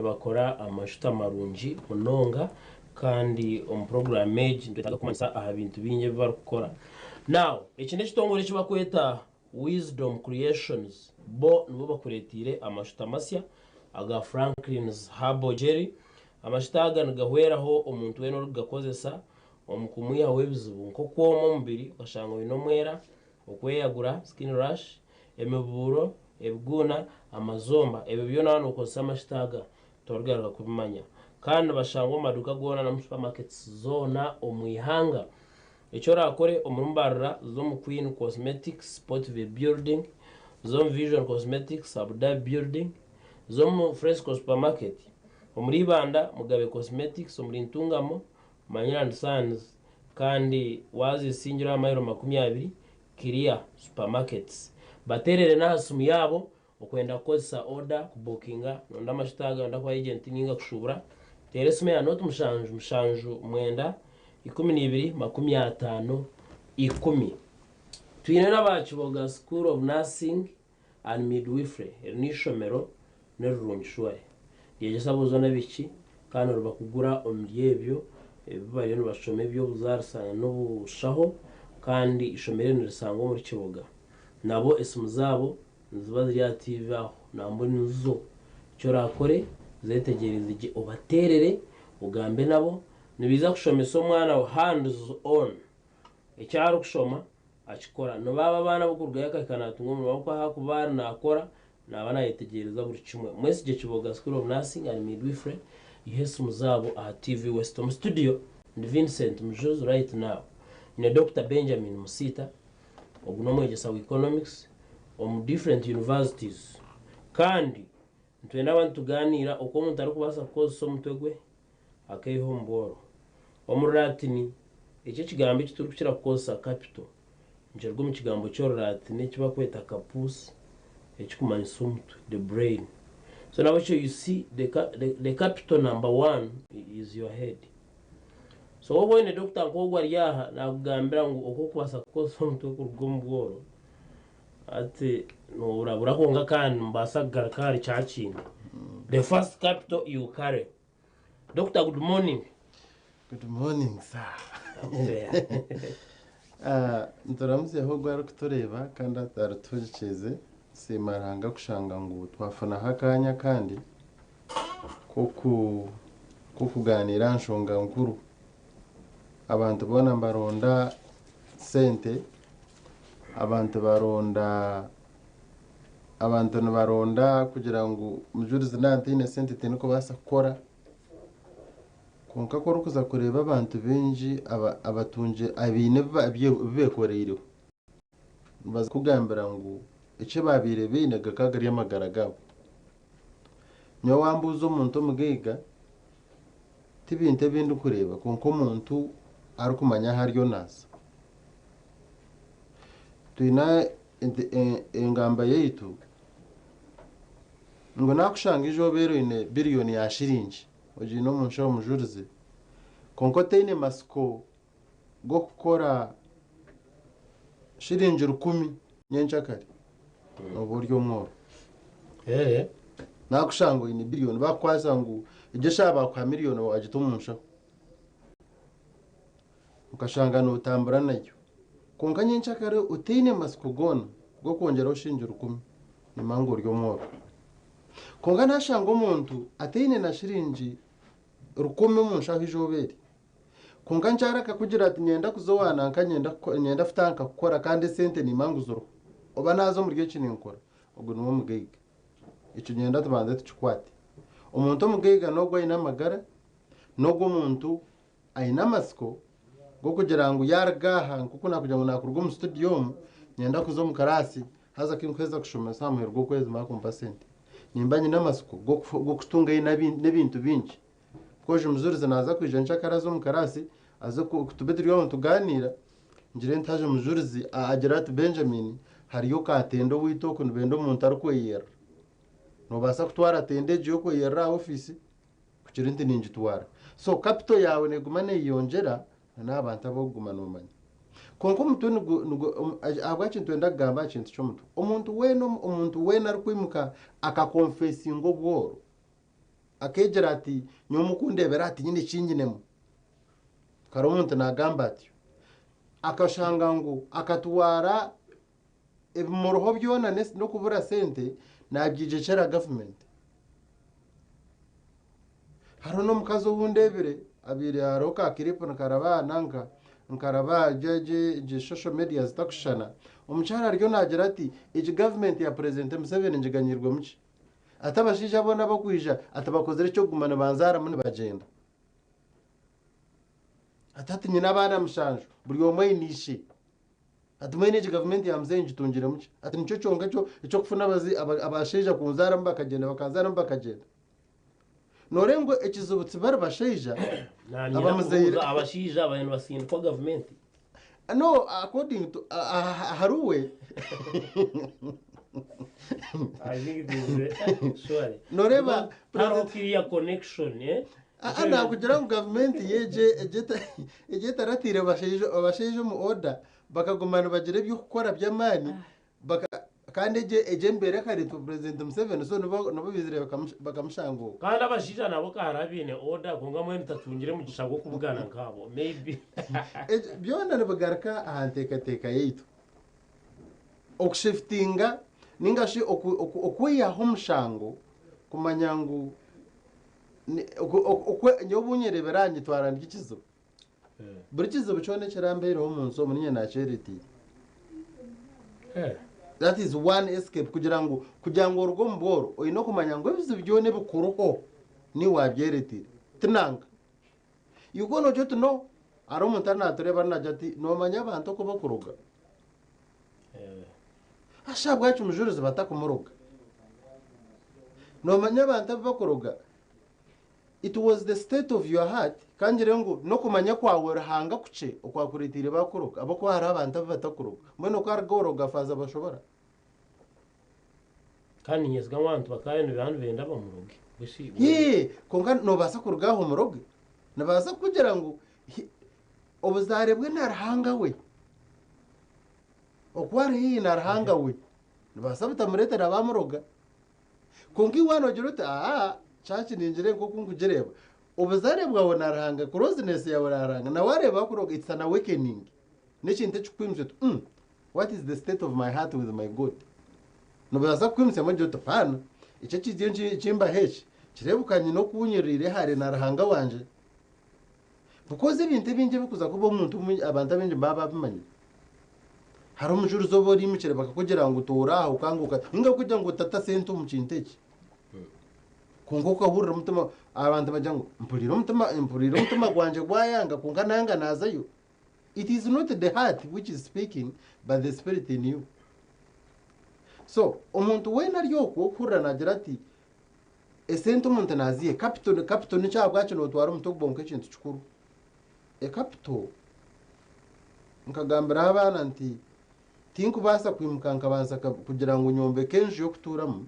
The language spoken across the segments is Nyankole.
Nibakora amajuta marungi munonga kandi omu puroguraamu egi nitwetaaga kukumanyisa aha bintu bingi ebi barikukora. Now, eki n'ekitongore eki barikweta Wisdom Creations bo nibo bakureeteire amajuta masya aga Franklin's Herbal Jelly. Amajuta aga nigahweraho omuntu weena orikugakozesa omu kumwihaho ebizibu nk'okwoma omubiri okashanga oine omwera, okweyagura, skin rash, emibuuro, ebiguuna, amazomba, ebyo byona waaba nookozesa amajuta aga torigaruka kubimanya. Kandi nibashangwa omu maduuka goona n'omu supamaketi zoona omu ihanga. Eki oraakore omuri Mbarara za omu Queen Cosmetics, Sportville Building, za omu Vision Cosmetics, Abu Dhabi Building, za omu Fresco Supermarket, omuri Ibanda, Mugabe Cosmetics, omuri Ntungamo, Manyira and Sons, kandi waaza Isingiro aha mailo 20, Kiria Supermarkets. Bateerere n'aha simu yaabo okwenda kukozesa oda, kubukinga, nonda amajuta aga, nonda kuba agent ninga kushuubura, teera esimu ya nooti mushanju mushanju mwenda 12 50 10. Twine n'aba Kiboga School of Nursing and Midwifery, eri n'eishomero nirirungi shuwa ryegyesa aboojo n'abaishiki kandi ribakugura omuri ebyo ebi bariyo nibashoma eby'obuzaarisa n'obushaho kandi eishomero eri nirisangwa omuri Kiboga. Nabo esimu zaabo niziba ziri aha tiivi aho nambwenu nizo. Eki oraakore zetegyereze gye obateerere ogambe nabo nibaija kushomesa omwana hands on. Eki arikushoma akikora. N'obu abo abaana b'okurugayo akahika naatunga omurimo ahabw'okuba ahu arikuba ari naakora naaba naayetegyereza buri kimwe. Mwesigye Kiboga School of Nursing and Midwifery, iha esimu zaabo aha TV West. Omu studio ndi Vincent Mujuzi right now nyine Dokita Benjamin Musiita, ogu n'omwegyesa wa Economics omu different universities kandi nitwenda aba nitugaaniira oku omuntu arikubaasa kukozesa omutwe gwe akaiha omu bworo. Omu Rulaatini, eki ekigambo eki turikukira kukozesa capital nikiruga omu kigambo ky'Orulaatini eki barikweta capus ekirikumanyisa omutwe, the brain. So nahabwekyo you see the, the, the capital number one is your head. So waaba oine doctor nk'ogwo ari aha naakugambira ngu oku orikubaasa kukozesa omutwe kuruga omu bworo hati noorabura kwonka kandi nimubaasa kugaruka ahari kya kindi. The first capital you carry. Doctor, good morning. Good morning, sir. Ah, nituramutsyaho ogwo arikutureeba kandi arituhurikiize. Nsiima Ruhanga kushanga ngu twafunaho akaanya akandi k'oku- k'okugaaniira aha nshonga nkuru. Abantu boona nibaronda sente, abantu baronda Abantu nibaronda kugira ngu mujurizi naaba ntaine sente tindikubaasa kukora kwonka ku orikuza kureeba abantu baingi abatungi abaine ebi bekoreireho nibaza kukugambira ngu eki baabaire baine gakaba gari amagara gaabo. Nyowe wambuuza omuntu omugaiga ti bintu ebi ndikureeba kwonka omuntu arikumanya ahu ariyo naaza. Twine Engamba yaitu ngu nakushanga ijo obeire oine biriyoni ya shiringi ogiine omu nshaho mujurizi kwonka otaine matsiko g'okukora shiringi rukumi nyenkyakare nooba ori omworo. Nakushanga oine biriyoni bakukwasa ngu egyo eshaaha bakuha miriyoni wagita omu nshaho. Okashanga nootambura nayo. Kwonka nyenkyakare otaine matsiko goona g'okwongyeraho shiringi rukumi, nimanya ngu ori omworo. Kwonka naashanga omuntu ataine na shiringi rukumi omu nshaho eizooba eri, kwonka nkyara akakugira ati niinyenda kuza owa nanka niinyenda kutandika kukora kandi esente nimanya ngu ziriho, oba naaza omuri eki ninkora, ogwo niwe mugaiga. Ekyo niinyenda tubanze tukikwate. Omuntu omugaiga n'ogwo aine amagara, n'ogwo omuntu Aine amatsiko g'okugira ngu yaaruga aha nk'oku naakugira ngu naakuruga omu situdiyo omu, niinyenda kuza omu karaasi haza ku ndikuheeza kushomesa aha muheru gw'okwezi baakumpa sente. Nimba nyine amatsiko g'okutungayo n'ebintu bingi. Because omujurizi naaza kwija nkyakare aze omu karaasi aze tube turi aho nitugaaniira, ngire nti haza omujurizi agire ati Benjamin hariyo ka tenda owaitu oku nibenda omuntu arikweyerera. Noobaasa kutwara tenda egyo y'okweyerera aha ofiisi? Kukira nti ningitwara. So capital yaawe neguma neyeyongyera na n'abantu abu orikuguma nomanya. Kwonka omutwe nigu nigu ahabwaki nitwenda kugamba aha kintu ky'omutwe? Omuntu weena omuntu weena arikwimuka akakonfesinga obworo, Akeegira ati, Nyowe omu kundeebera hati tinyine ki nyinemu. Hariho omuntu naagamba atyo. Akashanga ngu akatwara ebimuriho byona n'okubura sente naabyigyegyera gavumenti. Hariho n'omukazi ou ndeebire abaire hariho ka kiripu nikaraba nanka nikaraba egi social media zitakushushana. Omukyara ariyo naagira ati egi gavumenti ya purezidenti Museveni ngiganyirwemu ki? Ati abashaija boona abakwija ati bakozire eky'okuguma nibanzaaramu nibagyenda. Ati hati nyine abaana mushanju buri omwe aine ishe. Ati mbwenu egi gavumenti ya muzeeyi ngitungiremu ki? Ati nikyo kyonka eky'okufuna abashaija kunzaaramu bakagyenda bakanzaaramu bakagyenda. Nooreeba ngu ekizibu tibari bashaija abamuzaire. Abashaija abariyo nibasindikwa gavumenti. No, according to ahari we. I think it is surely. Nooreeba Hariho clear connection, eh? Aa nakugira ngu gavumenti yo egye etarataire abashaija omu order bakaguma nibagira eby'okukora by'amaani kandi egyo embeera ekareetwa Purezidenti Museveni so nibo baizire bakamushanga okwo. Kandi abashaija nabo ka hariho abaine order kwonka mbwenu tatungire mugisha gw'okubugana nkaabo maybe. Byona nibigaruka aha nteekateeka yaitu. Okushifitinga ninga shi okwihaho omushango kumanya ngu nyowe obu nyereebera aha nyetwara ndi ekizibu. Buri kizibu kyona ekirambeereho omu nsi omu niinye naakyereeteire. That is one escape kugira ngu kugira ngu oruge omu bworo oine okumanya ngu ebizibu byona ebikuriho niiwe waabyereeteire ti nanka. Iwe noogira oti no hariho omuntu ari naatureeba ari naagira ati noomanya abantu oku bakuroga? Hasha ahabwaki Mujurizi batakumuroga? Noomanya abantu abu bakuroga? It was the state of your heart, ka ngire ngu n'okumanya kwawe Ruhanga kukye okwakureeteire baakuroga, ahabw'okuba hariho abantu abu batakuroga. Mbwenu oku aruga oroga faaza bashobora. Kandi niinyesiga ngu abantu bakaabaire nibaba nibenda bamuroge. Mbwenu shi. Yee, kwonka noobaasa kuruga aho omuroge? Nibaasa kukugira ngu obuzaare bwe na Ruhanga we, oku ari haihi na Ruhanga we, nibaasa butamureetera baamuroga. Kwonka iwe waaba noogira oti, Aa, church ningireeba nk'oku nkugireeba. Obuzaare bwawe na Ruhanga, closeness yaawe na Ruhanga, na waareeba akuroga, it's an awakening. N'ekintu ekikukwimutsya oti, umm, what is the state of my heart with my God? Nibaasa kukwimutsyamu ogira oti, paana, eki ekiriyo nikimbaho eki, kireebeka nyine oku nyiriire hare na Ruhanga wangye. Because ebintu ebingi ebirikuza kuba omuntu abantu abaingi nibaba babimanyire. Hariho omujurizi oba oriimukire bakakugira ngu toora aha okanga oka ninga kugira ngu otata sente omu kintu eki. Kwonka okahurira omutima abantu bagira ngu mpuriire omutima mpuriire omutima gwangye gwayanga kwonka nanga naazayo. It is not the heart which is speaking but the spirit in you. So omuntu weena ari okwo okuhurira naagira ati Esente omuntu naziha capital capital nikyo ahabwaki notwara omutwe gwawe nk'ekintu kikuru. E capital nkagambiraho abaana nti tinkubaasa kwimuka nkabanza kugira ngu nyombeke enju y'okutuuramu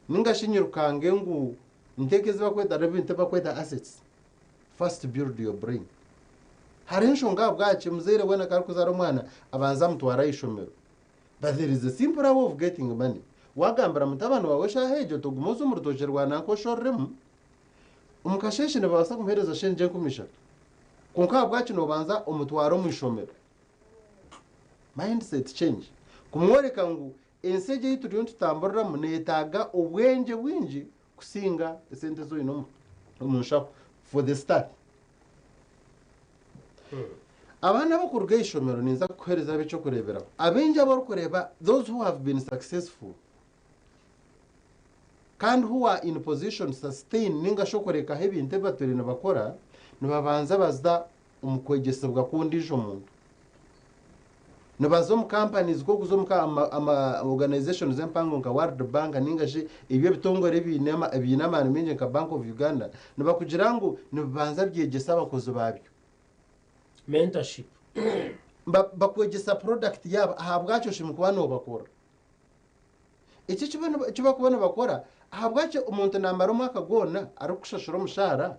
ninga shi nyirukange ngu nteeke ezi barikweta hariho ebintu ebi barikweta assets first build your brain. Hariho enshonga ahabwaki omuzaire weena ku arikuzaara omwana abanza amutwara aha ishomero. But there is a simple way of getting money. Wagambira mutabani wawe eshaaha egyo oti ogume oze omu rutookye rwa nanka oshoreremu, omu kasheeshe nibabaasa kumuheereza shiringi 3000. Kwonka ahabwaki noobanza omutware omu ishomero? Mindset change. Kumworeka ngu ensi egi ei turiyo nitutamburiramu neetaaga obwengye bwingi kusinga esente ezi oine omu nshaho for the start. Abaana abarikuruga aha ishomero ninza kukuheereza ab'eky'okureeberaho. Abaingi abu orikureeba those who have been successful kandi who are in position to sustain ninga shi okurekaho ebintu ebi batwire nibakora, nibabanza baza omu kwegyesibwa kw'ondiijo muntu. Nibaza omu companies nk'okuza omu ama organizations empango nka World Bank ninga shi ebyo ebitongore ebiine amaani maingi nka Bank of Uganda, nibakugira ngu nibibanza byegyesa abakozi baabyo. Mentorship. Bakwegyesa product yaabo ahabwaki oshemereire kuba noobakora. Eki eki barikuba nibakora ahabwaki omuntu naamara omwaka gwona arikukushashura omushaara,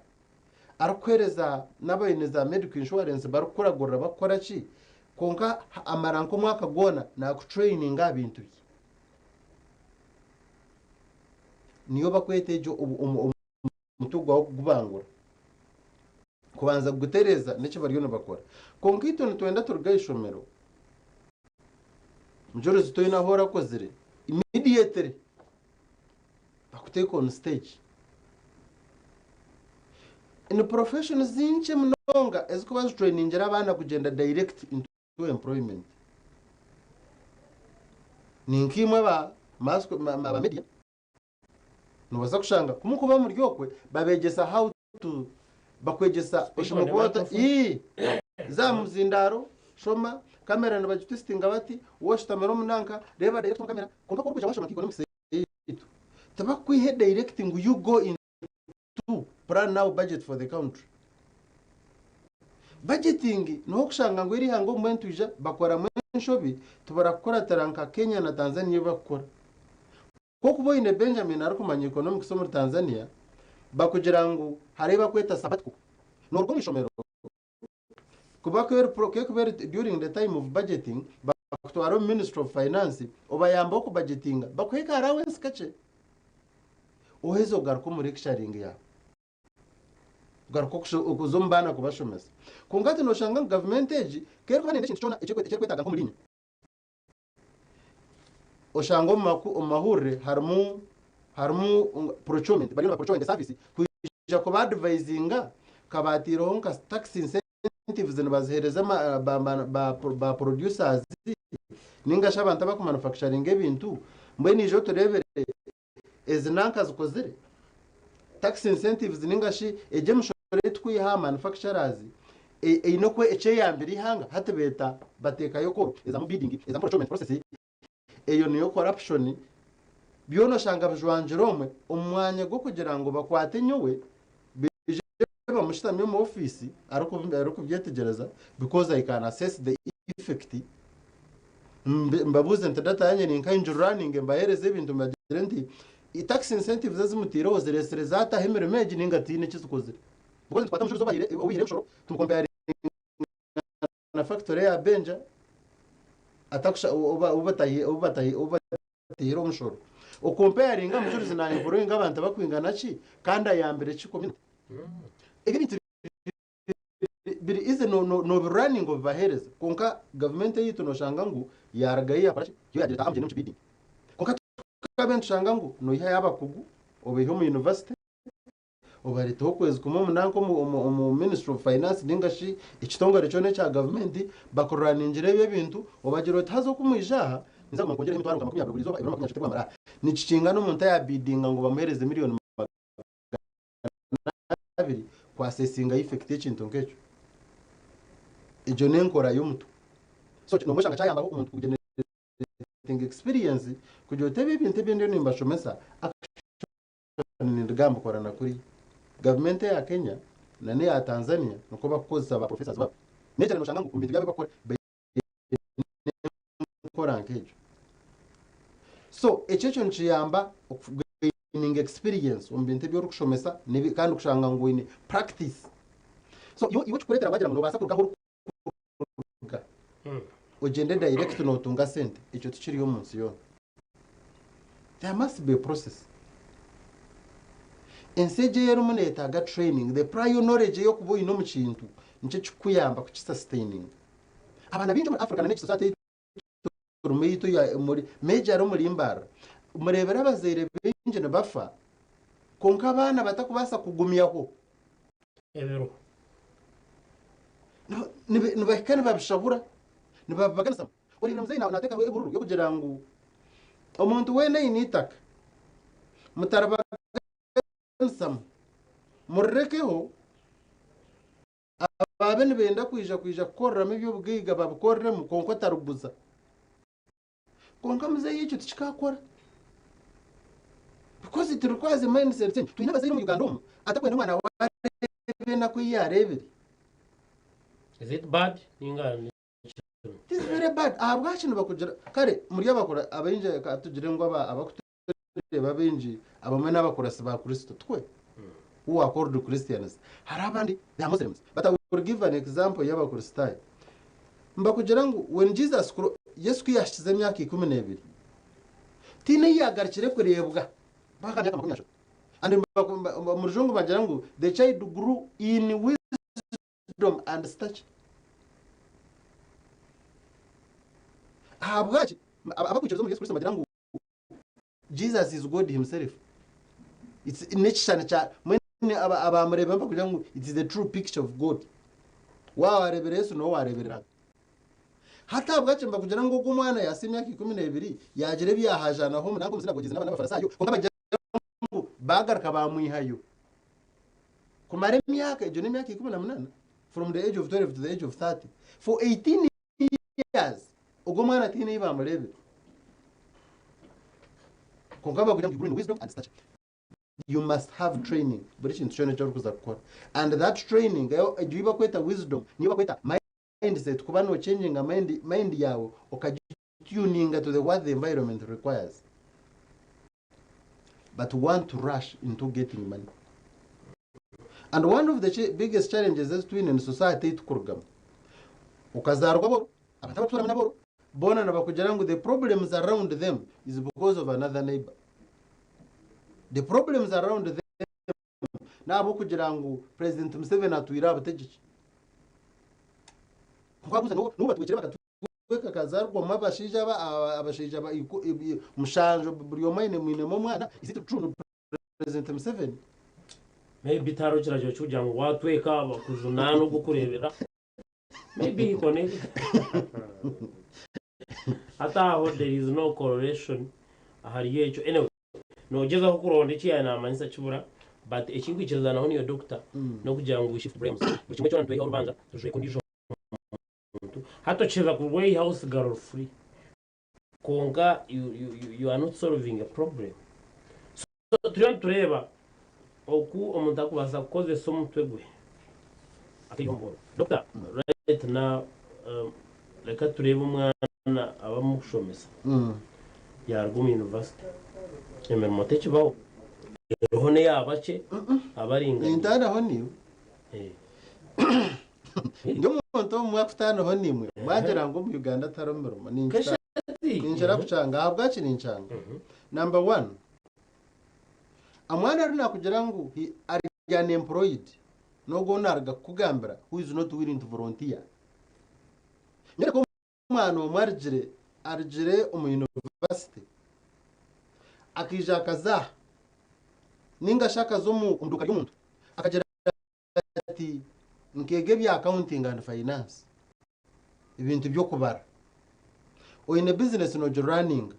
arikukuheereza n'abaine za medical insurance barikukuragurira barikukora ki, kwonka amara nk'omwaka gwona naakutureyininga aha bintu bye. Niyo bakweta egyo omu. omutwe gwawe kugubangura. Kubanza kugutereeza n'eki bariyo nibakora. Kwonka itwe nitwenda turuge aha ishomero, Mujurizi toine ahu orakozire, immediately bakuteeke on stage. Ni professions nkye munonga ezirikuba zitrainingire abaana kugyenda direct into employment. Ni nkaimwe aba mass, aba media, Nobaasa kushanga ku murikuba muri okwe babeegyesa how to bakwegyesa oshoma kuba ota ii za muzindaaro shoma kamera nibagitwisitinga bati woshutamire omu nanka reeba direct omu kamera kwonka ku orikwija washoma nka economics yaitu tibakukwiha direct ngu you go into plan now budget for the country. Budgeting niho okushanga ngu eri ihanga obumwe nitwija bakoramu enshobi tibarakukuratira nka Kenya na Tanzania ebi bakukora. Ku okuba oine Benjamin arikumanya economics omuri Tanzania, bakugira ngu hariho ebi bakweta sabbatical. Noruga omu ishomero, kuba kekuba eri during the time of budgeting, bakutwara omu Ministry of Finance obayambaho kubudgetinga, bakuhe ka allowance kakye, oheze ogaruke omu lecturing yaawe. Ogaruka okuza omu baana kubashomesa. Kwonka hati noshanga ngu gavumenti egi ku erikuba neyenda ekintu kyona eki erikwetaaga nk'omuriinyo, Oshanga omu mahurire harimu harimu procurement bariyo nibaprocuringa service kwija kuba advisinga kabataireho nka tax incentives nibazihereza ba producers ningashi abantu abakumanufacturinga ebintu mbwenu ija oturebere ezi nanka zikozire tax incentives ninga shi egyo emishoro ei tukwiha aha manufacturers eine oku ekyeyambira eihanga hati beeta bateekayo koro ezamu bidding ezamu procurement process eyo niyo corruption byona oshanga bijwangire omwe omu mwanya gw'okugira ngu bakwate nyowe baije bamushutamye omu ofiisi arikubyetegyereza because I can assess the effect Mbabuuze nti data yangye ni nkahi ngiruraninge mbaheereze ebintu mbagire nti tax incentives ezi mutaireho zireetsire zaataho emirimo egi nainga tihaine eki zikozire. Because nitukwata omucuruzi owaihire emishoro tumukompayaringa na factory eya Benja ou bataihire omushoro. Okompayaringa omucuruzi na employinga abantu abakwingana ki kandi ayambire ki community? Ebyo ebintu Biri easy nobiruraninga obibahereza kwonka gavumenti eyaitu noshanga ngu yarugayo yakora ki yo yagira eti aha mugyende mukibidinge kwonka tukabe nitushanga ngu noihayo abakugu obaiha omu university obareteho okwezi kumwe omu nanka omu ministry of finance ninga shi ekitongore kyona ekya gavumenti bakururaningire ebyo ebintu obagira oti haza oku mwija aha ninza kuguma nkwongyereho emitwaro nka 20 buri izooba ebiro 30 tibwamara aha nikikingana omuntu ayabidinga ngu bamuhereze miriyoni 200 kwasesinga effect y'ekintu nk'ekyo. Egyo n'enkora y'omutwe. So noba oshanga kyayambaho omuntu kugeneratinga experience kugira oti ebi ebintu ebi ndiyo nimbashomesa actually nindiga mbikora na kuriya. Gavumenti eya Kenya na n'eya Tanzania nikwo bakukozesa ba professors baabo. N'ekyaro noshanga ngu omu bintu byabo ebi bakukora baine enkora nk'egyo. So ekyo ekyo nikiyamba gaining experience omu bintu ebi orikushomesa n'ebi kandi kushanga ngu oine practice. So iwe iwe ekikureetera wagira ngu noobaasa kuruga ahu orikuruga ogyende direct nootunga sente, ekyo tikiriyo omu nsi yoona. There must be a process. Ensi egi ei erimu neetaaga training, the prior knowledge ey'okuba oine omu kintu nikyo kikukuyamba kukisustaininga. Abaana baingi omuri Africa na n'egi society ei turimu ei turi omuri major omuri Mbarara, mureebire abazaire baingi nibafa kwonka abaana batakubaasa kugumyaho. Ebiro. Nibahika nibabishahura, nibabibaganisamu. Oreebire muzeeyi naateekaho ebururu y'okugira ngu omuntu weena aine eitaka mutaribaganisamu, murirekeho Abaabe nibenda kwija kwija kukoreramu eby'obugaiga babikoreremu kwonka otariguza. Kwonka muzeeyi ekyo tikikaakora because it requires a mindset change. Twine abazaire omu Uganda omu atakwenda omwana we areebe enaku ei yaareebire. Is it bad ninga ni kirungi? It is very bad. Ahabwaki nibakugira kare muri abakura abaingi ka tugire ngu aba abakutu Reeba abaingi abamwe n'abakurasi ba Kristo, tikwe? Who are called Christians. Hariho abandi they are Muslims. But I will give an example y'Abakristaayo. Nibakugira ngu when Jesus cro- Yesu ku yaahikize emyaka 12, tihaine ei yaagarukire kureebwa mpaka aha myaka 30. And omu rujungu bagira ngu the child grew in wisdom and stature. Ahabwaki abakwikiriza omuri Yesu Kristo bagira ngu Jesus is God himself. It's n'ekishushani kya mwene abamureeba bakugira ngu it is the true picture of God. Waaba wareebera Yesu niwe wareeberera. Hati ahabwaki nibakugira ngu ogwo omwana yaasa emyaka 12 yaagira ebi yaahajaanaho omu nanka omu sinagogi n'Abafarisaayo kwonka bagira ngu baagaruka baamwihayo kumara emyaka egyo n'emyaka 18 from the age of 12 to the age of 30 for 18 years ogwo omwana tihaine ei baamureebire kwonka bakugira ngu in wisdom and stature. You must have training buri kintu kyona eki orikuza kukora and that training egyo ei bakweta wisdom niyo bakweta mindset kuba nochanginga mind, mind yawe okagituninga to the what the environment requires but want to rush into getting money and one of the ch biggest challenges ezi twine in society ei tukurugamu okazaarwa boro abantu abarikutuuramu naboro boona nibakugira ngu the problems around them is because of another neighbor the problems around them n'ahabw'okugira ngu President Museveni atwire aha butegyeki. Nkwabuuza n'obu n'obu batwekire bakatweka kazarwamu abashaija aba abashaija ba iku- ibi- mushanju buri omwe aine mwinemu omwana is it true ngu President Museveni Maybe tihariho kiragiro ky'okugira ngu waatweka bakujunaane ogw'okureebera. Maybe he connect. Hati aho there is no correlation ahari ekyo. Anyway, Nogyezaho kuronda eki yaaba namanyisa kibura but eki nkwikiriza naho niiwe doctor nokugira ngu we shift blames buri kimwe kyona nitweyihaho orubanja tujweka ondiijo muntu hati okiheza kurweyihaho osigara ori free kwonka you, you, you, you are not solving a problem so turiyo nitureeba oku omuntu akubaasa kukozesa omutwe gwe akaiha omu bworo doctor right now um, reka tureebe omwana abamukushomesa Yaaruga omu yunivasite emirimo tekibaho, eriho n'eya bakye abaringaniire. Nintaanaho naiwe. Ndi omuntu omwe akutaanaho naimwe. Mwagira ngu omu Uganda tihariho mirimo. Ninkira kukyanga. Ahabwaki ninkyanga? Number one, omwana ari nakugira ngu ari unemployed, n'ogwo ou naaruga kukugambira who is not willing to volunteer. Nyoreka Omwana omwe arugire arugire omu yunivasite akaija akaza aha ninga shi akaza omu duuka ry'omuntu akagira ati nkeega ebya accounting and finance ebintu by'okubara oine bizinesi noogiruraninga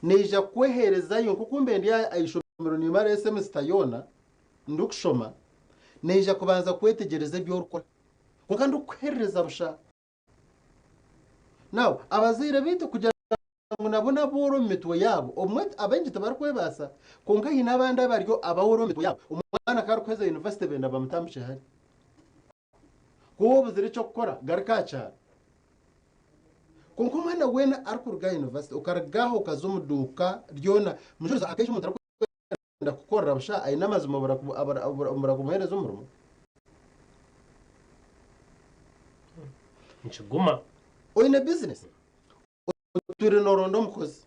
neija kukweheerezayo nk'oku mbe ndi aha ishomero nimarayo semisita yoona ndikushoma neija kubanza kwetegyereza ebi orikukora kwonka ndikukuheerereza busha. Now, abazaire baitu kugira ngu nabo n'abooro omu mitwe yaabo, obumwe abaingi tibarikwebaasa, kwonka haine abandi abari abaoro omu mitwe yaabo. Omwana ku arikuheza yunivasite benda bamutambikye hare. Ku waaba obuzire eky'okukora, garuka aha kyaro. Kwonka omwana weena arikuruga aha yunivasite, okaruga aha okaza omu duuka ryona, mujurizi akenshi omuntu arikwenda kukukorera busha aine amazima obura kumuheereza omurimo. Nikiguma. Oine bizinesi, otwire nooronda omukozi,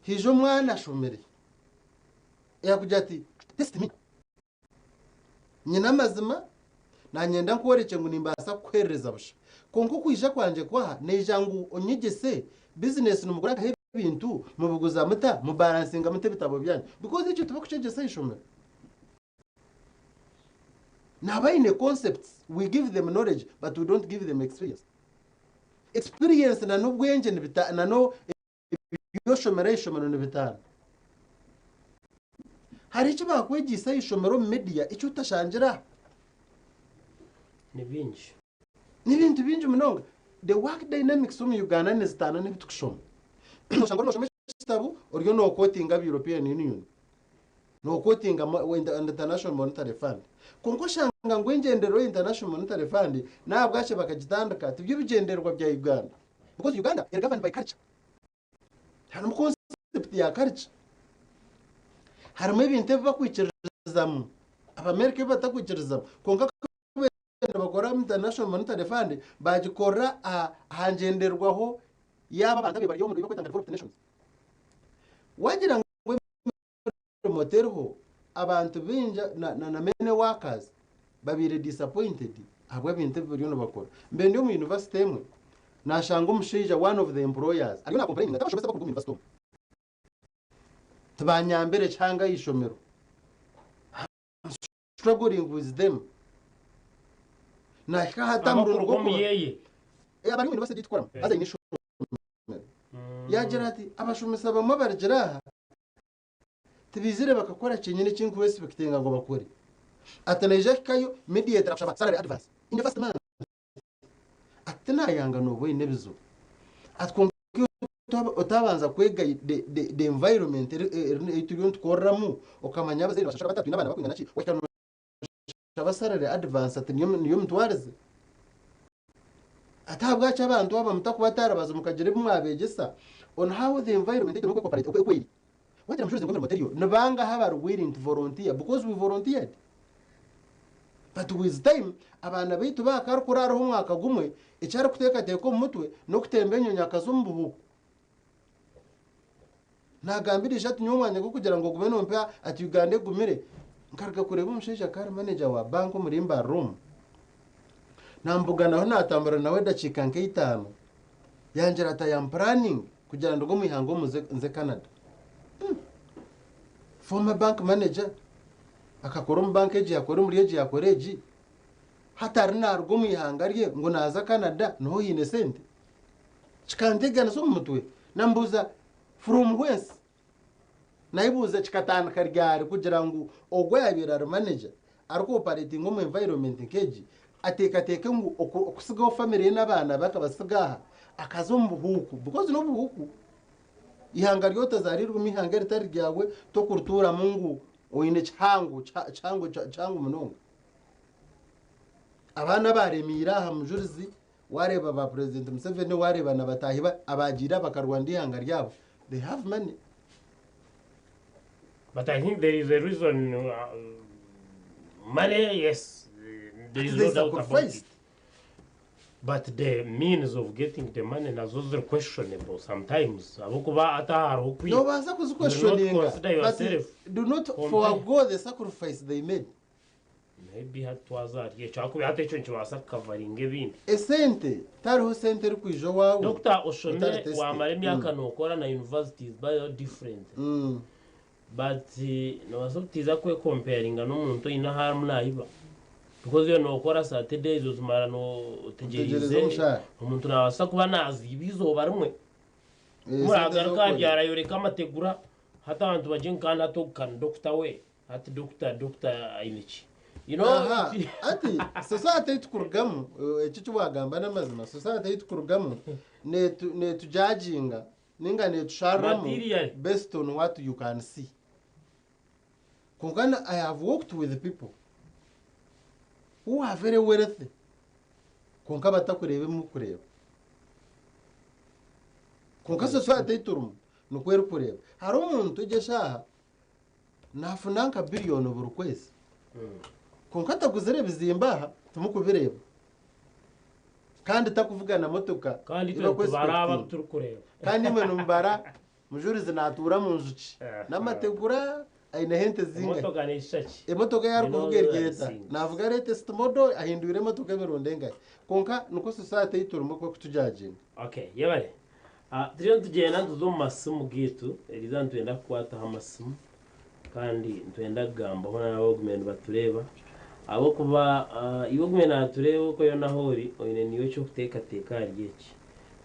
haija omwana ashomire yaakugira ati test me, nyine amazima nanyenda nkworekye ngu nimbaasa kukuheerereza busha kwonka okwija kwangye kwaha naija ngu onyegyese bizinesi nimugura nkaha ebintu mubiguza muta mubaransinga muta ebitabo byanyu because ekyo tibakukyegyesa aha ishomero. Naaba aine concepts, we give them knowledge but we don't give them experience. Experience na n'obwengye nibita na n'eby'oshomera aha ishomero nibitaana. Hariho eki baakwegyeise aha ishomero omu media eki otashangire aha. Ni bingi. N'ebintu bingi munonga. The work dynamics omu Uganda nizitaana n'ebi turikushoma. Oshanga oriyo nooshoma ekitabo oriyo nookootinga aba European Union. Nookootinga International Monetary Fund. Kwonka oshanga ngu engyendererwa ya International Monetary Fund n'ahabwaki bakagitandika tibyo bigyendererwa bya Uganda. Because Uganda eri governed by culture. Harimu concept ya culture. Harimu ebintu ebi bakwikiririzamu, Abamerika ebi batakwikiririzamu. Kwonka ku nibakora International Monetary Fund bagikorera aha ngyenderwaho yaabo abantu ababaire bari omu ei barikweta nka developed nations. Wagira ngu emirimo teriho. Abantu baingi na na many workers babaire disappointed ahabw'ebintu ebi bariyo nibakora. Mbaire ndi omu university emwe nashanga omushaija one of the employers ariyo na complaininga ati abashomesa abakuruga omu university omu tibanyambire kihanga aha ishomero. I'm struggling with them. Nahika hati aha murundi Abakuruga omu gw'okuba yeye. Eh, abari omu university ei tukoramu haza aine ishomero. Yaagira ati abashomesa bamwe abarugire aha Tibaizire bakakora kyenyini eki nkubeesipekitinga ngu bakore. Ati naija ahikayo mediator akushaba salary advance in the first month. Ati tinayanga nooba oine ebizibu. Ati kwonka iwe otabanza kwega the, the, the environment ei turiyo nitukoreramu okamanya abazaire nibashashura bata, twine abaana barikwingana ki, wahika noshaba salary advance ati niyo niyo mitwarize? Ati ahabwaki abantu aba mutakubatarabaza mukagira ebi mwabegyesa on how the environment ei turimu oku oku eri? Wagira Mucureezi ngu emirimo teriyo, ni bangahi abari willing to volunteer because we volunteered but with time abaana baitu baaka arikuraaraho omwaka gumwe eki arikuteekateeka omu mutwe n'okutemba enyonyi akaza omu buhuuku. Naagambira ishe ati nyowe omwanya gw'okugira ngu ogume nompa ati Uganda egumire, nkaruga kureeba omushaija akaba ari manager wa bank omuri Mbarara omu. Naamubuganaho naatambura nawe edakiika nk'eitaano, yangira ati I am planning kugira nduge omu ihanga omu nze nze Canada. Hmm. Former bank manager, akakora omu bank egi yakora omuri egi yakora egi, hati ari naaruga omu ihanga rye ngu naaza Canada niho haine sente? Kikanteganisa omu mutwe, namubuuza from whence? Nayebuuza kikatandika ryari kugira ngu ogwo ayabaire ari manager ariku operatinga omu environment nk'egi ateekateeke ngu okusigaho family ye n'abaana be akabasiga aha akaza omu buhuuku because n'obuhuuku. Eihanga ry'otazaariirwemu eihanga eritari ryawe tokurituuramu ngu oine kihango kihango kihango munonga. Abaana abaaremiire aha mujurizi Wareeba ba president Museveni wareeba na bataahi be abagiire bakarwanira eihanga ryabo they have money. But I think there is a reason uh, money yes there is They no doubt about it sacrificed. but the means of getting the money nazo ziri questionable sometimes ahabw'okuba ata hariho kwiba Nobaasa You will not kuziquestioninga consider but yourself do not compare. forego the sacrifice they made. Maybe hati twaza ahari ekyo ahakuba hati ekyo nikibaasa kukavaringa ebindi. Esente, tihariho sente erikwija owaawe Doctor oshomire otari tested. wamara emyaka nokora na universities bariho different but nobaasa obutiiza kwe comparinga n'omuntu oine ahu arimu nayiba because iwe nokora Saturdays ozimara Otegyereize otegyereize omushara. omuntu nabaasa kuba naziiba eizooba rimwe Eh, sente muragaruka z'okukora. byarayoreka amategura hati abantu bagye ngu kandi hati ogu kani doctor we. Hati doctor doctor aine ki? You know Aha, it- ati society ei tukurugamu eh, eki eki wagamba n'amazima society ei tukurugamu netu netujudginga ninga netusharramu Materially. based on what you can see kwonka na I have worked with people who are very wealthy kwonka batakureeba ebi mukureeba kwonka society ei turimu nikwo erikureeba hariho omuntu egi eshaaha Naafuna nka biriyoni buri kwezi. Kwonka taguzire ebizimbe aha, timukubireeba. Kandi takuvuga na motoka Kandi ei itwe nitubara abo bakwesipekitinga. abu turikureeba. Kandi imwe nimubara Mujurizi naatuura mu njuki n'amategura, aineho ente zingahi? Emotoka neeshusha ki? Emotoka ei You know arikuvuga eri those are eta? things. Naavuga latest model, ahindwire emotoka emirundi engahi? Kwonka nikwo society ei turimu oku erikutujudginga. Okay, yebare. Turiyo nitugyenda nituza omu masimu gaitu, eriizooba nitwenda kukwataho amasimu kandi nitwenda kugambaho n'abo abagumiire nibatureeba ahabw'okuba iwe ogumiire naatureeba okwo yoona ahu ori oine niiwe eky'okuteekateeka ahari eki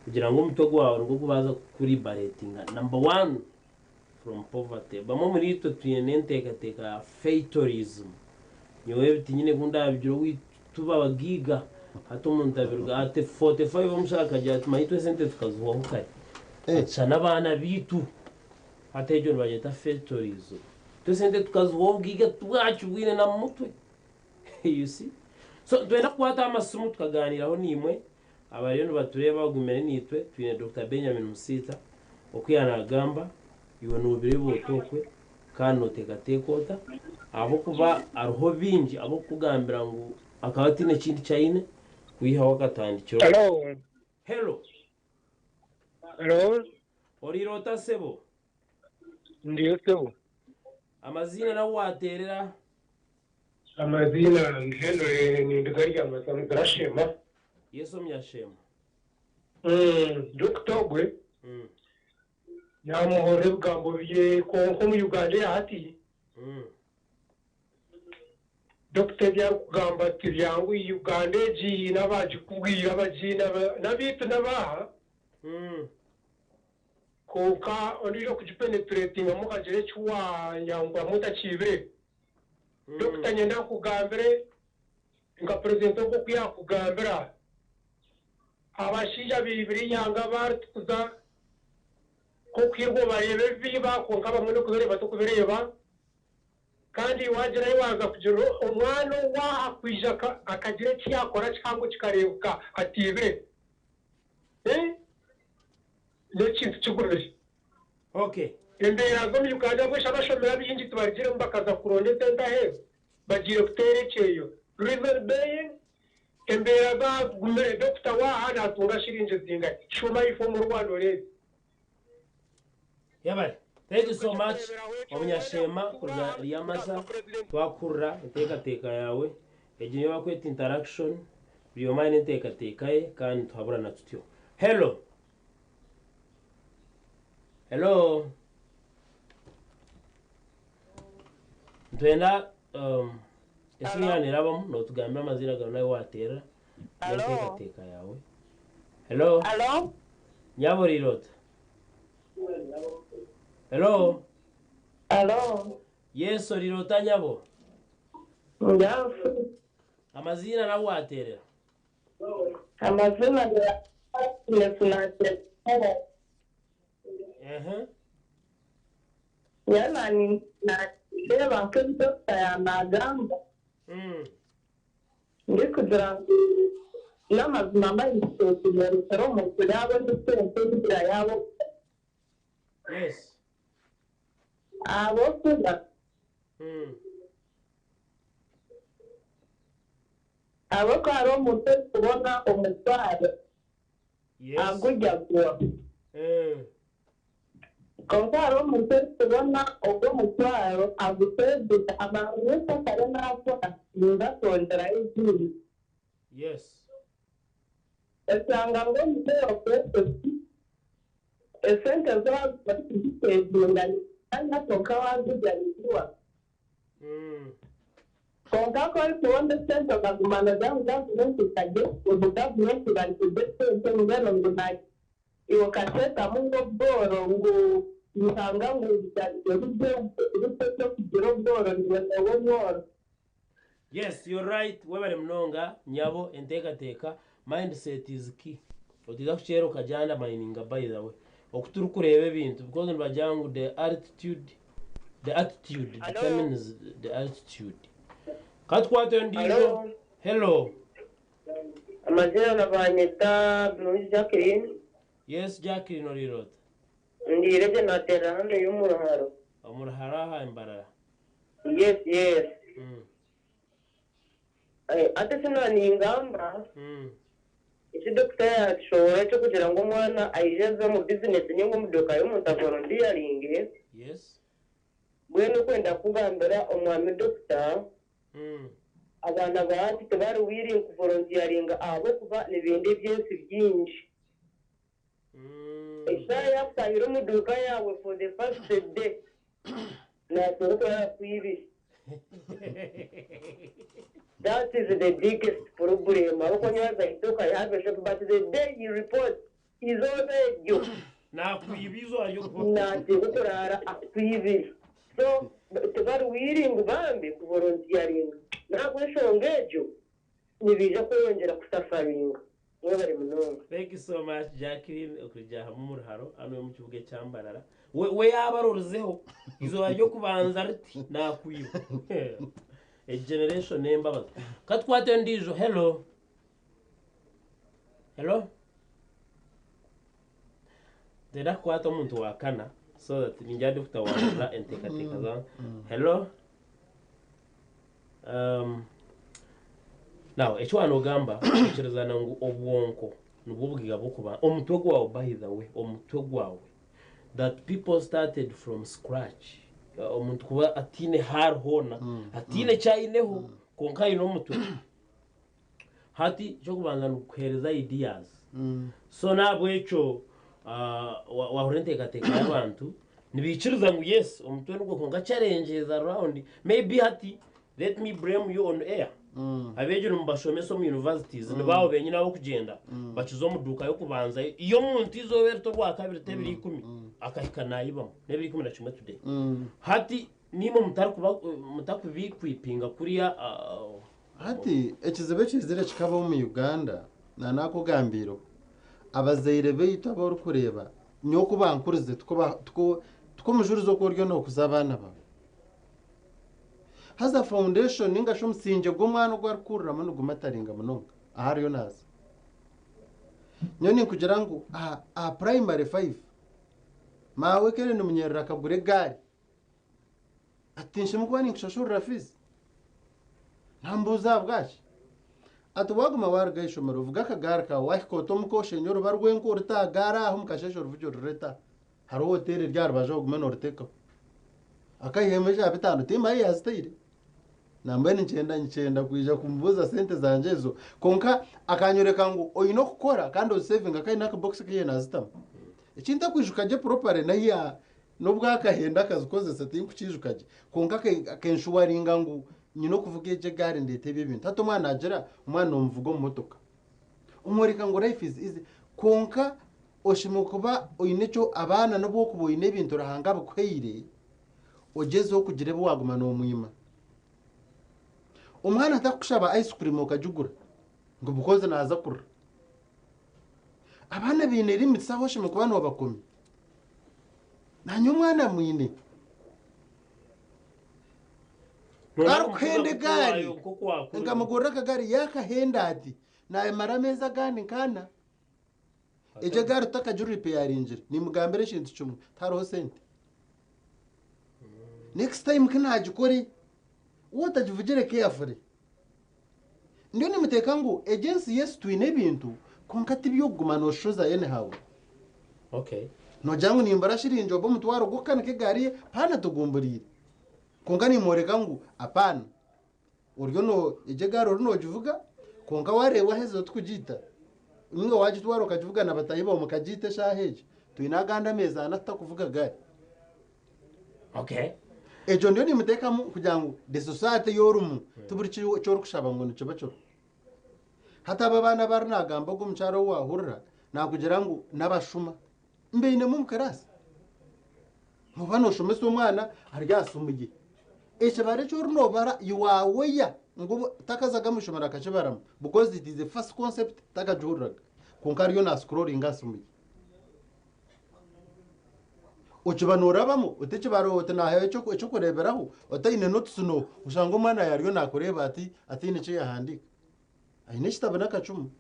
kugira ngu omutwe gwawe nigwo gubaasa kukuribaratinga number one from poverty. Bamwe omuriitwe twine enteekateeka ya fatalism. Nyowe ebi tinyine ku ndabigire owaitu tuba abagaiga hati omuntu abiruga ati 45 omushaija akagira ati manya itwe esente tukazihwaho kare ati shana abaana baitu hati egyo nibagyeta fatalism. Itwe esente tukazihwaho obugaiga tibwakibwine na mu mutwe you see. So nitwenda kukwata aha masimu tukaganiiraho naimwe Abariyo nibatureeba bagumire naitwe, twine Dokita Benjamin Musiita oku yaanagamba, iwe noobireeba ota okwe kandi nooteekateeka ota? Ahabw'okuba hariho baingi ab'okukugambira ngu akaba ataine kindi eki aine kwihaho akatandikira okwe. Hello. Hello. Hello. Oriire ota sebo? Ndiyo sebo. Amaziina n'ahu waateerera. Amaziina ndi Henry ninduga Ryamasa Muzirashema. Yesu Omunyashema. Dokita ogwe naamuhurira ebigambo bye kwonka omu Uganda eya hati Dokita ebi arikugamba tibyanguhi. Uganda egi haine abagikubwire abagiine n'abaitu n'abaaha kwonka ondiijo okugipeneturetingamu okagira eki waayanguramu otakiibire. Dokita nyenda nkugambire nka purezidenti ogwo oku yaakugambira, abashaija baibire eihanga abaaritukuza nk'okuhirwa obareeba ebibi kwonka abamwe n'okubireeba tokubireeba. Kandi waagirayo waaza kugira omwana owaaha kwija akagira eki yaakora kihango kikareebeka ataibire, n'ekintu kigumire. Okay. Embeera z'omu Uganda mbwenu shi abashomire abaingi tibarugiremu bakaza kuronda esente aheeru? Bagiire kuteera ekyeyo. Reason being, embeera zagumire. Dokita waaha natunga shiringi zingahi? Shuuma ahaifo omu Rwanda oreebe. Yebare. Thank you so much Omunyasheema kuruga Ryamasa twakuhurira enteekateeka yaawe. Egi niyo bakweta interaction, buri omwe aine enteekateeka ye kandi nituhaburana tutyo. Hello. Hello. Nitwenda um, esimu yawe nerabamu notugambira amaziina gawe nawe wateerera n'enteekateeka yawe. Hello. Hello? Nyabo oriire ota? Hello. Hello? Yes, oriire ota nyabo? Njafu. Amaziina nawe wateerera. Amazina ni Agnes Nakyekara. Ehe. Nyowe nareeba nk'ebi dokita yanagamba ndikugira ngu n'amazima mindset neereetera omuntu yaabona esente ebigira yaaba Yes. Ahabw'okuba ahabw'okuba hariho omuntu orikubona omutwaro Yes. agurya gwo. Kwonka hariho omuntu orikubona ogwo omutwaro agusevinga amara ngu kare naakora ninza kwongyerayo ezindi. Yes. Oshanga ngu omuzeeyi okwesesi esente ezi waaza orikuzisevinga nizikanya kwonka waazirya niziwa. Kwonka ku orikubona esente okaguma noogira ngu gavumenti ekagye ngu gavumenti bari kurya esente mbwenu ngu iwe okateekamu ngu obworo ngu Ruhanga ngu rugye eky'okugira obworo niiwe nooba omworo. Yes you're right webare munonga nyabo entekateka mindset is key otiza kukyera okagya undermininga by the way oku turikureeba ebintu because nibagira ngu the altitude the attitude determines the altitude katukwate ondiijo hello. Amazina nibanyeta Birungi Jacqueline. Yes Jacqueline oriire ota? Ndiire gye nateerera hanu ey'omu ruharo. Omu ruharo aha Mbarara? Yes yes. Hati eki naaba ningamba, eki dokita yaatushoboorora eky'okugira ngu omwana aije aze omu bizinesi nainga omu duuka y'omuntu avolontiyaringe, Yes. mbwenu okwenda kukugambira omwami dokita, abaana ba hati tibari willing kuvolontiyaringa ahabw'okuba nibenda eby'ensi bingi. Eshaaha yaakutaahira omu duuka yaawe for the first day, naasinga okuba yaakwibire. That is the biggest problem ahabw'okuba nyowe as I talk I have a shop but the day he reports eizooba eryo Naakwiba eizooba ry'okuba. naateekwa kuraara akwibire. So tibari willing bambi kuvolunteeringa n'ahabw'enshonga egyo nibaija kweyongyera kusafaringa. Mwebare munonga. Thank you so much Jacqueline okurugira hamwe omu ruharo hanu omu kibuga ekya Mbarara. We, we yaaba arorizeho eizooba ry'okubanza riti naakwiba. Egi generation n'embabazi. Ka tukwate endiijo. Hello. Hello. Nitwenda kukwata omuntu wa kana so that ningira ndikutawaanura enteekateeka za. Hello. Um, now eki waanogamba oikirizana ngu obwonko nibwo bugaiga bw'okubanza omutwe gwawe by the way omutwe gwawe that people started from scratch Omuntu kuba ataine haari hoona, ataine eki aineho, kwonka aine omutwe. Hati eky'okubanza nigukuheereza ideas. So n'ahabw'ekyo waahurira enteekateeka y'abantu, nibaikiriza ngu yes omutwe nigwo kwonka challenges around, maybe hati let me blame you on air. Abeegi nimubashomesa omu universities, nibaabo benyini ab'okugyenda bakiza omu duuka y'okubanza y'omuntu eizooba erito orwakabiri t'ebiro ikumi akahika naayibamu n'ebiro 11 today. Hati niimwe mutarikuba mutakubikwipinga kuriya. Hati ekizibu ekiizire kikaba omu Uganda nanakugambiireho, abazaire baitu abu orikureeba nyowe oku bankurize tikwo tikwo omujurizi oku oriyo nookuza abaana baawe. Haza foundation ninga shi omusingye gw'omwana ogu arikukuriramu nigumataringa munonga ahu ariyo naaza. Nyowe ninkugira ngu aha aha primary five, maawe Karen Munyerere akagura egaari. Ati tinshema kuba ninkushashurira fees. Nambuuza ahabwaki? Ati waaguma waaruga aha ishomero ovuge akagaari kaawe waahika ota omuka osheenye oruba rw'enku orute aha gaari aho omu kasheeshe oruvugye orureete aha. Hariho hoteeri eri aha rubaju aho ogume nooruteekaho. Akaihemu eza bitaano tiimu ahu yaazitaire. Nambwenu nikyenda nikyenda kwija kumubuuza sente zangye ezo kwonka akanyoreka ngu oine okukora kandi ozisevinga ka aine akabokisi ku naazitamu. Eki ntakwijuka gye properly n'ahu ya n'obu akahenda akazikozesa tinkukiijuka gye kwonka akenshuwaringa ngu nyine okuvuga egyo egaari ndeete ebi ebintu. Hati omwana naagira omwana noomuvuga omu motoka omworeka ngu life is easy kwonka oshemereire kuba oine ekyo abaana n'obu orikuba oine ebintu Ruhanga abikuhaire ogyezeho kugira ebi waaguma noomwima. Omwana atakukushaba ice cream okagigura ngu because naaza kurira. Abaana baine limits ahu oshemereire kuba noobakomya. Naanye omwana mwine. Arikuhenda egaari nkamugurira akagaari yaakahenda ati naamara ameezi agandi nk'ana. Egyo egaari tutakagiripeyaringire nimugambira ekintu kimwe tihariho sente. Next time ku naagikore waaba otagivugire carefully. Ndiyo nimuteeka ngu egi ensi yes twine ebintu kwonka tiby'okuguma nooshoza anyhow. Noogira ngu nimbura shiringi oba omutwaro gw'okukanika egaari ye paana tugumburiire. Kwonka nimworeka ngu apaana oriyo no egyo egaari oriyo noogivuga kwonka waareeba waheza otikugiita ninga waagitwara okagivuga na bataahi baawe mukagiita eshaaha egi twine agandi ameezi ana tutakuvuga gaari. Egyo ndiyo nimuteekamu kugira ngu the society ei orimu ti buri ki eki orikushaba ngu nikiba kiriho. Hati abo abaana abu ari naagamba ogu omukyara ou waahurira naakugira ngu n'abashuma mbainemu omu kiraasi. Nooba nooshomesa omwana ari aha simu ye. Ekibaro eki ori noobara you are aware ngu takazaga omu ishomero akakibaramu because it is a first concept takagihuriraga kwonka ariyo na scrollinga aha simu ye. Okiba noorabamu oti ekibaro oti naahayo eky'okureeberaho otaine notes no oshanga omwana yaariyo naakureeba ati ataine eki yaahandiika. Aine ekitabo n'akacumu.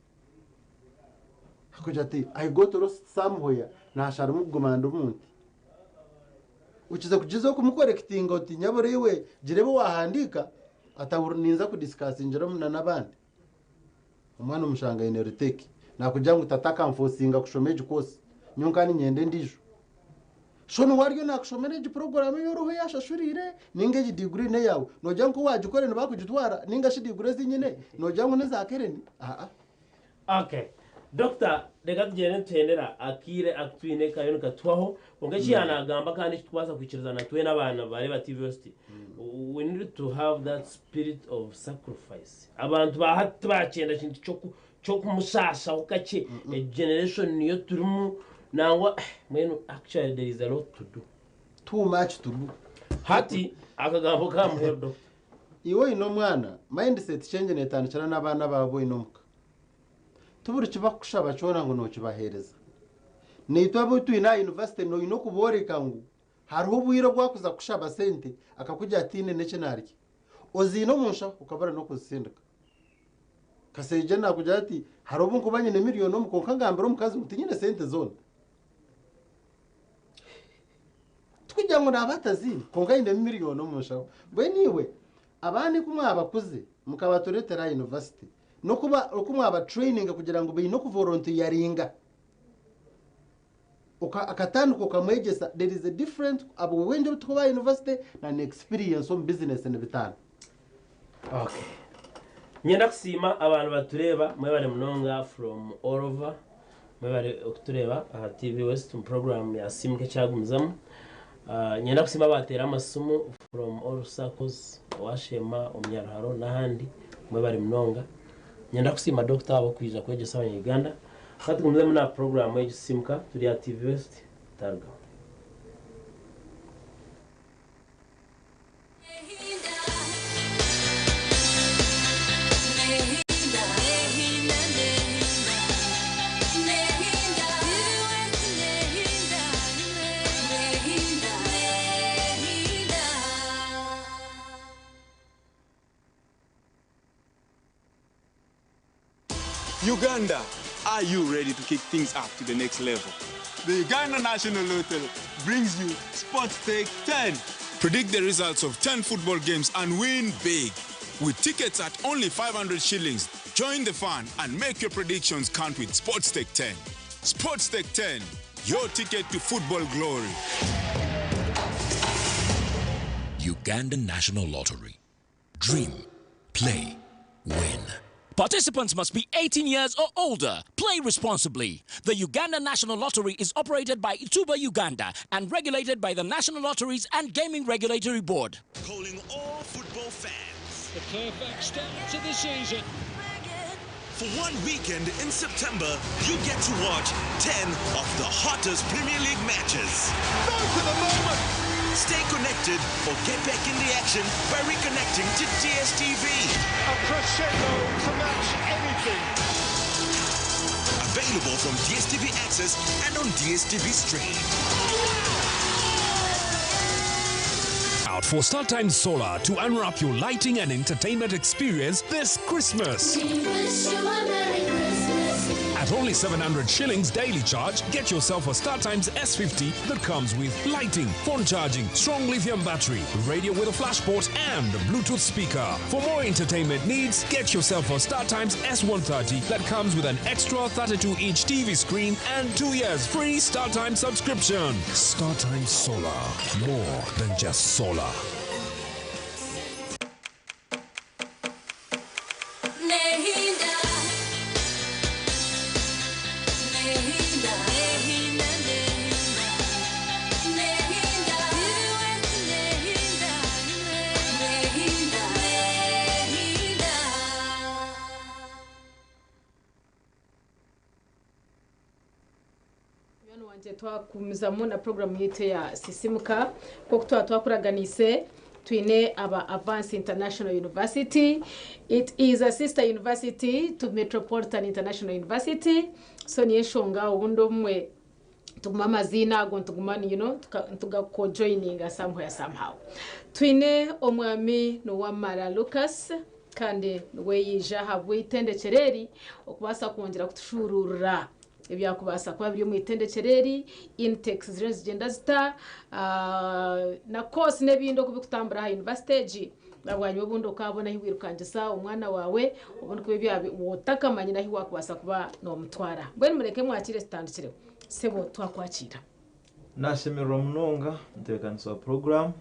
Akugira ati I got lost somewhere naasharamu kuguma ndi omuntu. Okiza kugyezaho kumukorekitinga oti nyabura iwe gira ebi waahandiika atahurira ninza kudisikasingira na n'abandi. Omwana omushanga aine retake. Naakugira ngu tata akanfosinga kushoma egi course nyowe nkaba niinyenda endiijo. So niwe ariyo naakushomera egi program ei oriho yaashashuriire ninga egi degree n'eyaawe. Noogira ngu ku waagikora nibakugitwara ninga shi degree ezi nyine noogira ngu n'eza Karen? Aa. Okay. Doctor, reka tugyende nituhendera akaire aku twine kariyo nikatuhwaho kwonka eki yaanagamba kandi eki turikubaasa kwikirizana twena abaana bareeba TVOST, we need to have that spirit of sacrifice. Abantu ba hati tibakyenda kintu ky'oku ky'okumushashaho kakye. Egi generation niyo turimu nangwa mbwenu actually there is a lot to do. Too much to do. Hati akagambo ka muheru doctor. Iwe oine omwana, mindset change neetandikira n'abaana baawe abu oine omuka. Ti buri kibakukushaba kyona ngu nookibaheereza. Naitwe abu twine aha yunivasite noine okubooreka ngu hariho obwire obu akuza kukushaba sente akakugira ati tihaine n'eki naarya. Oziine omu nshaho okabura n'okuzitsindika. Kaseija naakugira ati hariho obu nkuba nyine miriyoni omu kwonka ngambira omukazi ngu tinyine sente zoona. Tikugira ngu naaba ataziine kwonka ainemu miriyoni omu nshaho. Mbwenu iwe abaana ku mwabakuze mukabatureetera aha yunivasite n'okuba oku mwabatureyininga kugira ngu baine okuvolontiyaringa. Akatandika okamwegyesa there is a different obwengye obu turikuba aha university na n'experience omu business nibitaana. Okay. Niinyenda kusiima abantu batureeba mwebare munonga from all over mwebare okutureeba aha TV West omu program ya Simuka ekyagumizamu. Niinyenda kusiima abateera amasimu from all circles owashema omu Nyaruharo n'ahandi mwebare munonga. Niinyenda kusiima Dokita ahabw'okwija kwegyesa abanya Uganda. Ka tugumizemu na puroguraamu egi Simuka turi aha TV West. Tarugaho. Uganda, are you ready to kick things up to the next level? The Uganda National Lottery brings you Sports Take 10. Predict the results of 10 football games and win big. With tickets at only 500 shillings, join the fun and make your predictions count with Sports Take 10. Sports Take 10, your ticket to football glory. Uganda National Lottery. Dream, play, win. Participants must be 18 years or older. Play responsibly. The Uganda National Lottery is operated by Ituba Uganda and regulated by the National Lotteries and Gaming Regulatory Board. Calling all football fans. The perfect start to the season. For one weekend in September, you get to watch 10 of the hottest Premier League matches. Go to the moment! Stay connected or get back in the action by reconnecting to DSTV. A crescendo to match anything. Available from DSTV Access and on DSTV Stream. Out for StarTimes Solar to unwrap your lighting and entertainment experience this Christmas. We wish you a Merry Christmas. At only 700 shillings daily charge, get yourself a StarTimes S50 that comes with lighting, phone charging, strong lithium battery, radio with a flash port, and a Bluetooth speaker. For more entertainment needs, get yourself a StarTimes S130 that comes with an extra 32-inch TV screen and 2 years free StarTimes subscription. StarTimes Solar, more than just solar. Munywani wangye twagumizamu na puroguramu yaitu eya Sisimuka. Nk'oku twaba twakuraganiise, twine aba Avance International University. It is a sister university to Metropolitan International University. So niyo enshonga obundi obumwe tuguma amaziina ago nituguma you know, nitugakojoininga somewhere somehow. Twine omwami Nuwamara Lucas kandi niwe yaija ahabw'eitendekyero eri okubaasa kwongyera kutushuuruurira ebyakubaasa kuba biri omu itendekyero eri, intakes ziriyo nizigyenda zita, na course n'ebindi oku birikutambura aha university egi. Na bwanyima obundi okaabona ahu wairukangisa omwana waawe, obundi kuba ebi otakamanyire ahu waakubaasa kuba noomutwara. Mbwenu mureke mwakiire tutandikireho. Sebo twakwakiira. Nashemererwa munonga omutebeekanisa wa puroguraamu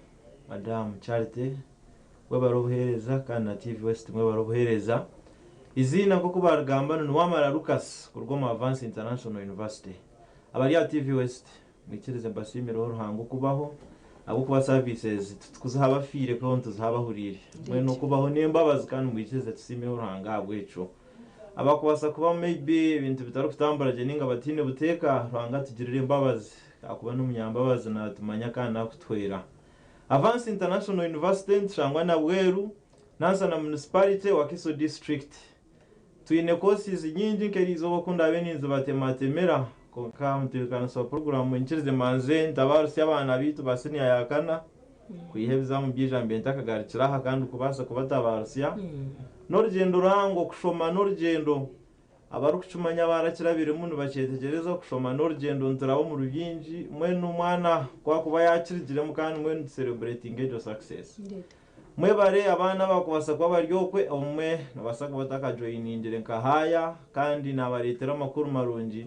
Madam Charity webare obuheereza kandi na TV West mwebare obuheereza. Eiziina nk'oku baarigamba ni Nuwamara Lucas kuruga omu Avance International University. Abari aha TV West mwikirize mbasiimireho Ruhanga okubaho ahabw'okuba services titukuziha abafiire kwonka nituziha abahuriire. Mbwenu okubaho n'embabazi kandi mwikirize tusiimeho Ruhanga ahabw'ekyo. Abakubaasa kuba maybe ebintu bitarikutambura gye ninga bataine buteeka, Ruhanga atugirire embabazi ahakuba n'omunyambabazi natumanya kandi nakutuhwera. Avance International University nitushangwa Nabweru, Nansana Municipality, Wakiso District. Twine courses nyingi nk'eriizooba oku ndaabe ninzibatematemera kwonka omutebeekanisa wa puroguraamu nyikirize mbanze ntabaarusye abaana baitu ba siniya ya kana kwiha ebizamu byaija mbe ntakagarukire aha kandi kubaasa kubatabaarusya. N'orugyendo ruhango kushoma n'orugyendo. Abarikukimanya baarakirabiremu nibakyetegyereza okushoma n'orugyendo nituraba omuri bingi mbwenu omwana ku akuba yaakirugiremu kandi mbwenu tusereburetinga egyo success. Mwebare abaana abakubaasa kuba bari okwe obumwe nobaasa kuba otakajoyiningire nka haaya kandi naabareetera amakuru marungi.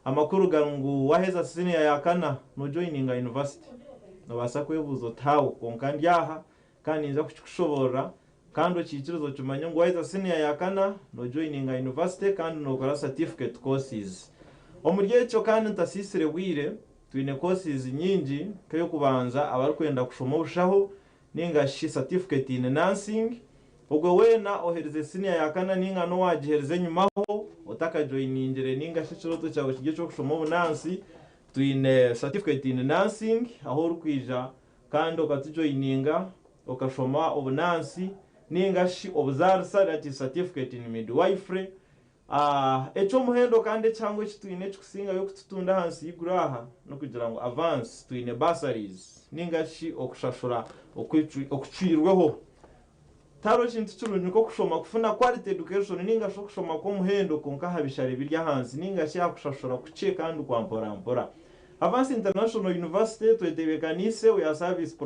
Amakuru gari ngu waheza siniya ya kana nojoyininga yunivasite. Nobaasa kwebuuza oti how? Kwonka ndi aha kandi ninza kukikushoboorora kandi okiikirize okimanye ngu waheza siniya ya kana nojoyininga yunivasite kandi nokora certificate courses. Omuri ekyo kandi ntasiisire bwire, twine courses nyingi nk'ey'okubanza abarikwenda kushoma obushaho ninga shi certificate in nursing, Ogwe weena oherize siniya ya kana ninga n'owagiherize enyimaho otakajoyiningire ninga shi ekirooto kyawe kiri eky'okushoma obunansi, twine certificate in nursing ahu orikwija kandi okatujoyininga okashoma obunansi ninga shi obuzaarisa that is certificate in midwifery. Eky'omuhendo kandi ekihango eki twine ekikusingayo kututunda ahansi y'eiguru aha n'okugira ngu avance twine bursaries ninga shi okushashura okucwirweho. Tihariho kintu kirungi nk'okushoma kufuna quality education ninga shi okushoma kw'omuhendo kwonka aha bishare biri ahansi ninga shi aha kushashura kukye kandi kwa mpora mpora. Avance International University twetebekaniise, we are service providers.